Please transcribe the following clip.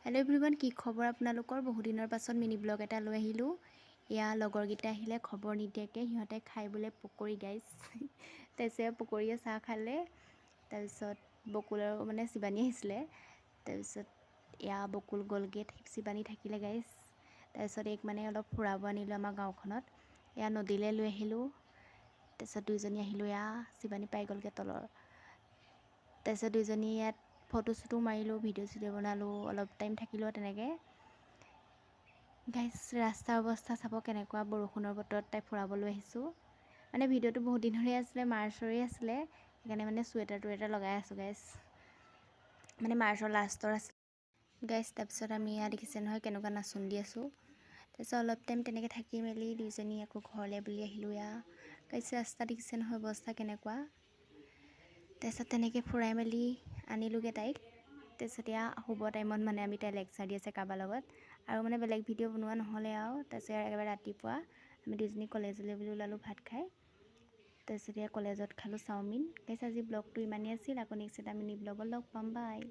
Hello' everyone, কি খবৰ আপোনালোকৰ? বহুদিনৰ পাছত মিনি ব্লগ এটা লৈ আহিলোঁ। এয়া লগৰকেইটা আহিলে খবৰ নিদিয়াকৈ। সিহঁতে খাই বোলে পকৰি গাইছ। তাৰপিছত পকৰীয়ে চাহ খালে। তাৰপিছত বকুল আৰু মানে শিৱানী আহিছিলে। তাৰপিছত এয়া বকুল গ'লগৈ, শিৱানী থাকিলে গাইছ। তাৰপিছত এইক মানে অলপ ফুৰাব আনিলোঁ আমাৰ গাঁওখনত। এয়া নদীলৈ লৈ আহিলোঁ। তাৰপিছত দুইজনী আহিলোঁ। এয়া শিৱানী পাই গ'লগৈ তলৰ। তাৰপিছত দুইজনী ইয়াত ফটো চটো মাৰিলোঁ, ভিডিঅ' চিডিঅ' বনালোঁ, অলপ টাইম থাকিলোঁ তেনেকৈ। গাইছ, ৰাস্তাৰ অৱস্থা চাব কেনেকুৱা। বৰষুণৰ বতৰত তাই ফুৰাবলৈ আহিছোঁ। মানে ভিডিঅ'টো বহুত দিনৰে আছিলে, মাৰ্চৰে আছিলে। সেইকাৰণে মানে চুৱেটাৰ টুৱেটাৰ লগাই আছোঁ গাইছ। মানে মাৰ্চৰ লাষ্টৰ আছিলে গাইছ। তাৰপিছত আমি ইয়াত দেখিছে নহয় কেনেকুৱা নাচোন দি আছোঁ। তাৰপিছত অলপ টাইম তেনেকৈ থাকি মেলি দুইজনী আকৌ ঘৰলৈ বুলি আহিলোঁ। এয়া গাইছ, ৰাস্তা দেখিছে নহয় অৱস্থা কেনেকুৱা। তাৰপিছত তেনেকৈ ফুৰাই মেলি আনিলোগৈ তাইক। তাৰপিছত এয়া শুব টাইমত মানে আমি তাই লেকচাৰ দি আছে কাৰোবাৰ লগত আৰু মানে বেলেগ ভিডিঅ' বনোৱা নহ'লে আৰু। তাৰপিছত একেবাৰে ৰাতিপুৱা আমি দুজনী কলেজলৈ বুলি ওলালোঁ ভাত খাই। তাৰপিছত এয়া কলেজত খালোঁ চাওমিন। গাইছ, আজি ব্লগটো ইমানেই আছিল। আকৌ নেক্সট এটা মিনি ব্লগত লগ পাম। বাই।